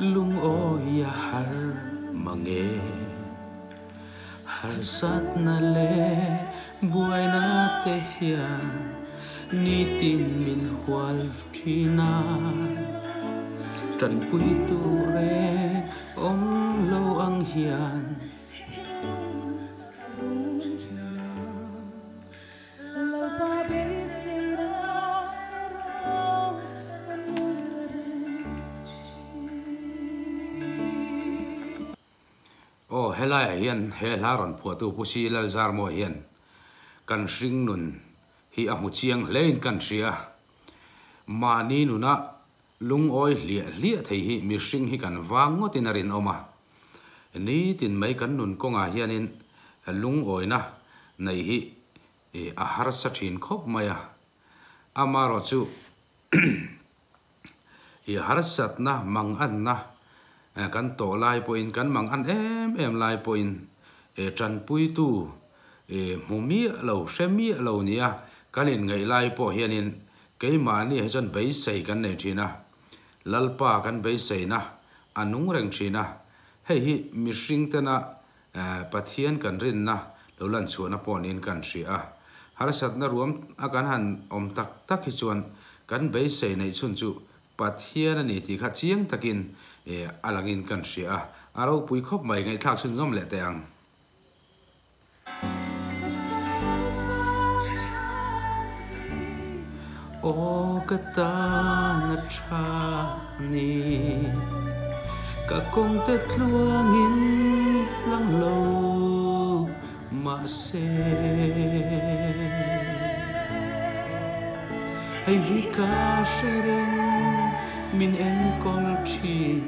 Lungawi a har mange. Harsatna leh buaina te hian nitin min hual thin a. Tanpui tur reng awm lo ang hian. Aw, helaiah hian he hla rawn phuahtu Pu Si Lalzarmawi hian kan hringnun hi a hmu chiang hlein kan hria. Mahni nuna lungawi hliah hliah thei hi mihring hi kan vang ngawtin a rinawm a. Nitin mai kan nun kawngah hianin lungawina neih hi a harsa thin khawp mai a. Amaherawhchu i harsatna manganna kan tawh lai pawhin kan mangan em em lai pawhin tanpuitu hmu miah lo, hre miah lo nia kan inngaih lai pawh hianin keimahni hi chuan beisei kan nei thin a. Lalpa kan beiseina a nung reng thin a, hei hi mihring tena Pathian kan rinna lo lan chhuahna pawh niin kan hria a. Harsatna ruam a kan han awm tak tak hi chuan kan beisei neih chhun chu Pathian a ni tih kha chiang takin a langin kan hria a, a ropui khawp mai ngaihthlak chhun ngam leh teh ang. Aw ka tan a tha ni, ka kawngte tluangin lang lo mahse Hei hi ka hre reng min enkawl thin.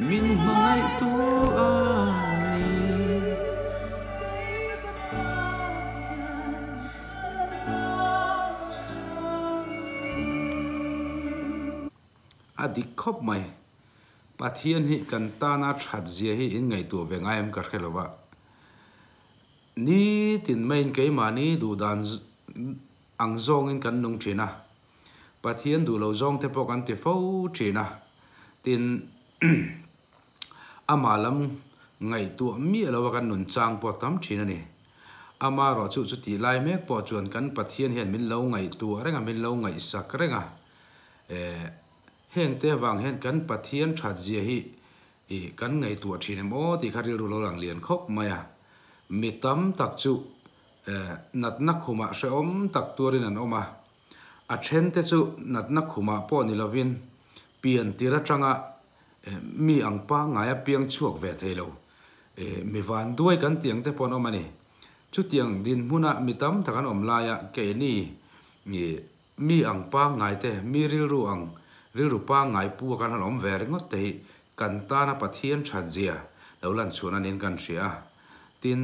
Min hmangaihtu a ni. A dik khawp mai. Pathian hi kan tana that zia hi in ngaihtuah ve ngai em ka hre lo va. Nitin maiin keimahni duhdan ang zawngin kan nung thin a. Pathian duh lo zawng te pawh kan ti fo thin a, tin amah lam ngaihtuah miah lo a kan nun chang pawh tam thin a ni. Amaherawh chu chutih lai mek pawh chuan kan Pathian hian min lo ngaihtuah reng a, min lo ngaihsak reng a, eh heng te avang hian kan Pathian that zia hi ih kan ngaihtuah thin em aw tih kha rilru lo lang lian khawp mai a. Mi tam tak chu Natna khumah hrehawm tak tuarin an awm a, a thente chu natna khumah pawh ni lovin pian tir atanga mi ang pangngai a piang chhuak ve thei lo. Mi vanduai kan tih ang te pawh an awm a ni. Chutiang dinhmuna mi tam tak an awm laia keini mi ang pangngai te, mi rilru ang rilru pangngai pu a kan han awm ve ringawt te hi kan tana Pathian thatzia lo lan chhuahna niin kan hria a. Tin,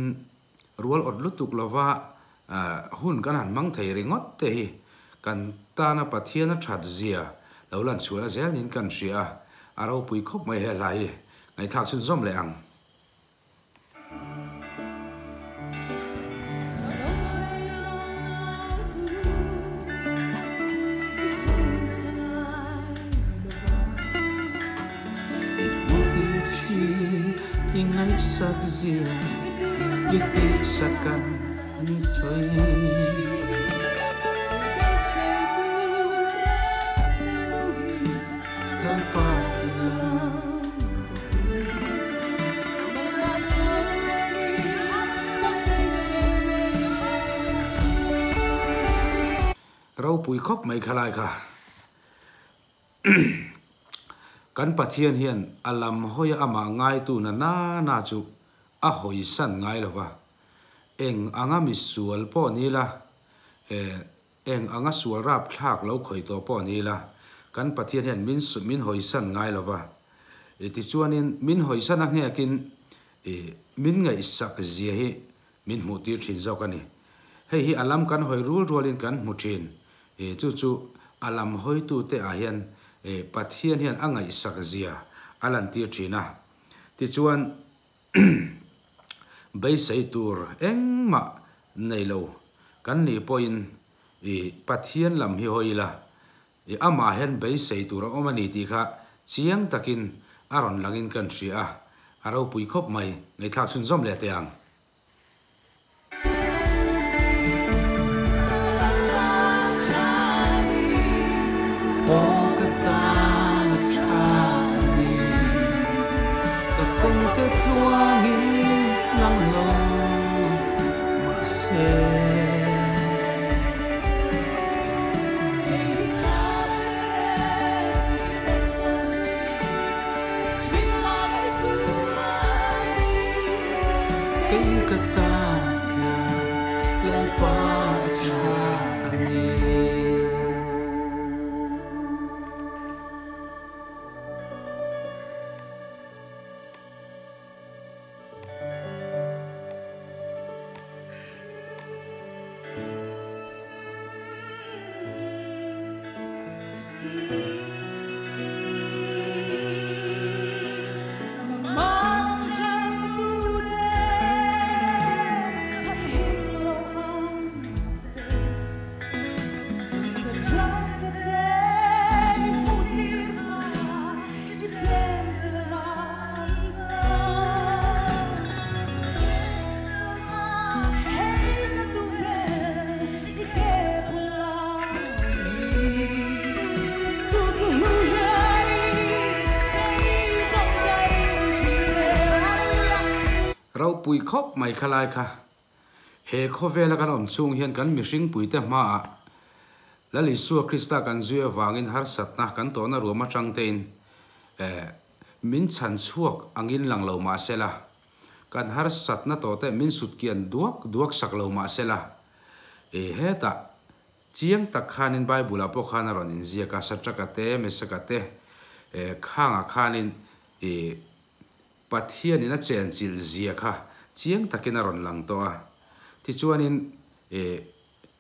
Rual awt lutuk lova hun kan han hmang thei ringawt te hi kan tana Pathian a that zia lo lan chhuahna zel niin kan hria a, a ropui khawp mai he hla hi ngaihthlak chhunzawm leh ang. I hmu tih thin i ngaihsak zia i tihsak an sawi. Lalpa i lam Ropui khawp mai kha lai kha. Kan Pathian hian a lam hawi a amah ngaitu na na na chu a hawisan ngai lo va. Eng anga misual pawh ni la, eh, eng anga sual rapthlak lo khawih tawh pawh ni la, kan Pathian hian min min hawisan ngai lo va. Eh, tichuanin min hawisan a hnekin, eh, min ngaihsak zia hi min hmuh tir thin zawk a ni. Hei hi a lam kan hawi rul rualin kan hmu thin. Ih chu chu a lam hawitute ah hian ih Pathian hian a ngaihsak zia a lantir thin a. Tichuan beisei tur engmah nei lo kan nih pawhin I Pathian lam hi hawi ila, i amah hian beisei tur a awm a ni tih kha chiang takin a rawn langin kan hria a, a ropui khawp mai. Ngaihthlak chhunzawm leh teh ang. Ropui khawp mai kha lai kha. He khawvela kan awm chhung hian kan mihring puite hmaah Lal Isua Krista kan zui avangin harsatna kan tawhna ruam atang tein min chhan chhuak angin lang lo mahsela, Kan harsatna tawh te min sut kian duak duak sak lo mah sela, e hetah chiang tak khanin Bible ah pawh khan a rawn inziak a, Satraka te, Mesaka te, e khangah khanin e Pathianin a chenchilh zia kha chiang takin a rawn lang tawh a. Tichuanin e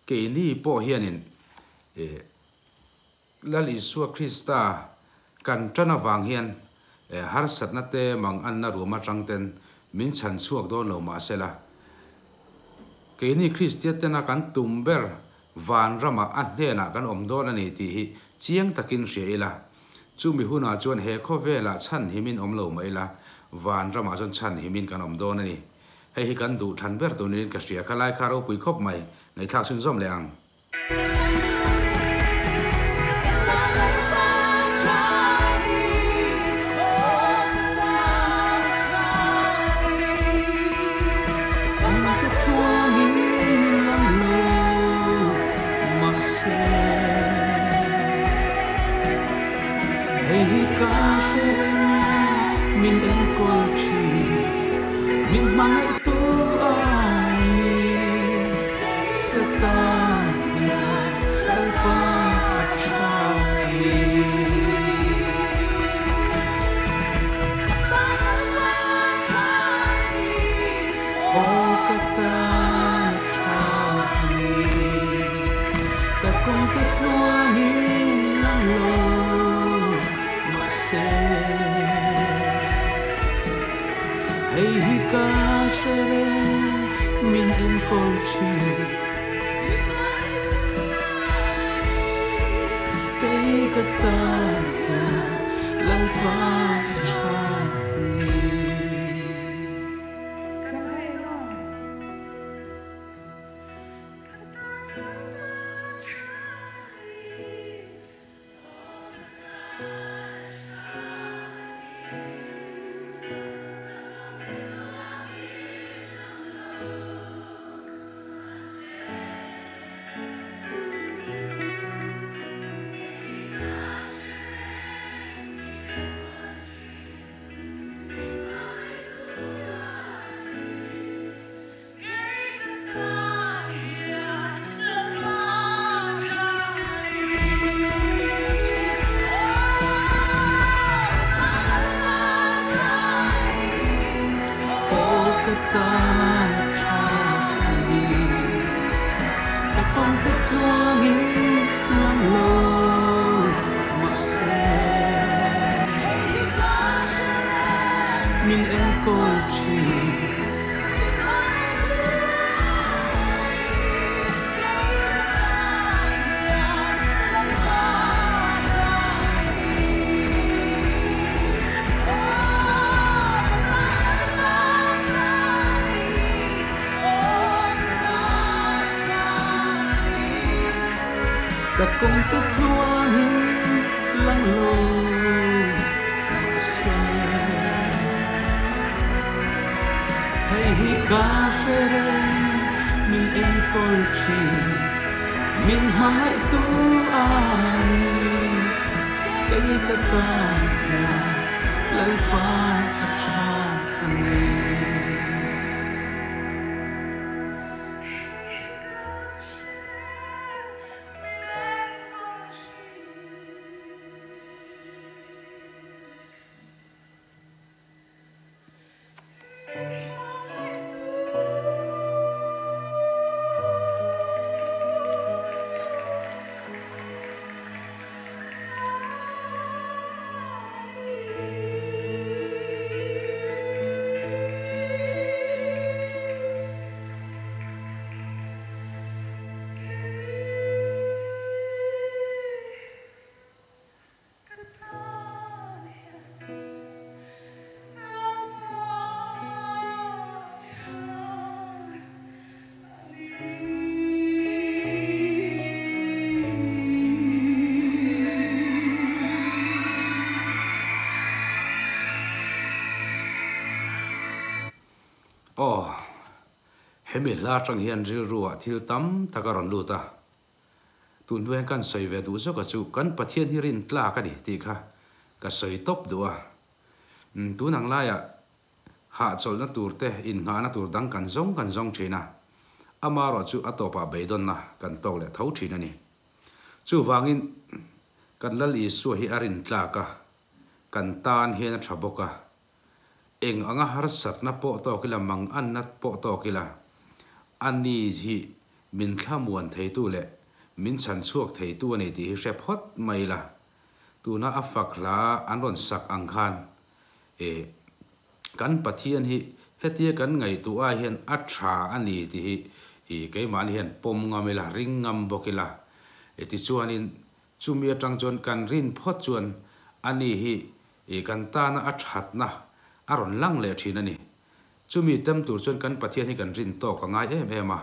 keini pawh hianin e Lal Isua Krista kan tan avang hian harsatna te mang anna ruam atang ten min chhan chhuak dawn lo mah sela, keini Kristian tena kan tum ber van ramah a hnenah kan awm dawn a ni tih hi chiang takin hria ila, chumi hunah chuan he khawvelah chhan himin awm lo mah ila, van ramah chuan chhan himin kan awm dawn a ni. Hei hi kan duh thlan ber tur niin ka hria. Kha lai kha ropui khawp mai, ngaihthlak chhunzawm leh ang. Ka tan hian Lalpa a tha a ni. Ka tan Lalpa a tha a ni. Aw ka tan a tha a ni. Ka kawng te tluangin lang lo mahse. Hei hi ka hre reng min enkawl thin. Kei ka tan hian Lalpa tha a ni. Ka kawngte tluangin lang lo mahse hei hi ka hre reng min enkawl thin min hmangaihtu a ni kei ka tan hian Lalpa a tha a ni. Aw, hemi hla atang hian rilruah thil tam tak a rawn lut a. Tun hnuaiah kan sawi ve duh zawk a chu kan Pathian hi rin tlak a ni tih kha ka sawi tawp duh a. Tun ang laiah hahchawlhna tur te innghahna tur dang kan zawng kan zawng thin a, amarawh chu a tawpah beidawnna kan tawk leh tho thin a ni. Chuvangin kan Lal Isua hi a rin tlak a, kan tan hian a tha bawk a. Eng anga harsatna pawh tawk ila, manganna pawh tawk ila, ani hi min thlamuan theitu leh min chhanchhuak theitu a ni tih hi hre phawt mai ila. Tuna a fak hla an rawn sak ang khan e kan Pathian hi hetia kan ngaihtuah ah hian a tha a ni tih hi i keimahni hian pawm ngam ila, ring ngam bawk ila. E tichuanin chumi atang chuan kan rin phawt chuan ani hi i kan tana a thatna a rawn lang leh thin a ni. Chumi tem tur chuan kan Pathian hi kan rin tawk a ngai em em a.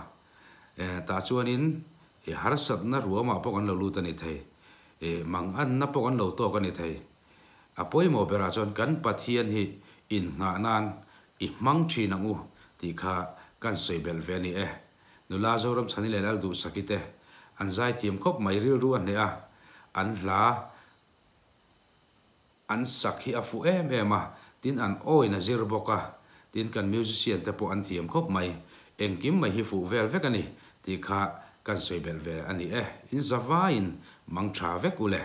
E tah chuanin i harsatna ruamah pawh kan lo lut a ni thei. E manganna pawh kan lo tawk a ni thei. A pawimawh berah chuan kan Pathian hi innghah nan i hmang thin ang u tih kha kan sawi belh ve a ni e. Nula Zoram Chhani leh Lal Duhsaki te an zaithiam khawp mai rilru a hneh a, an hla an sak hi a fuh em em a, tin an awin a zir bawk a, tin kan musician te pawh an thiam khawp mai, engkim mai hi fuh vel vek a ni tih kha kan sawi belh ve a ni e. In zavaiin mang tha vek u le.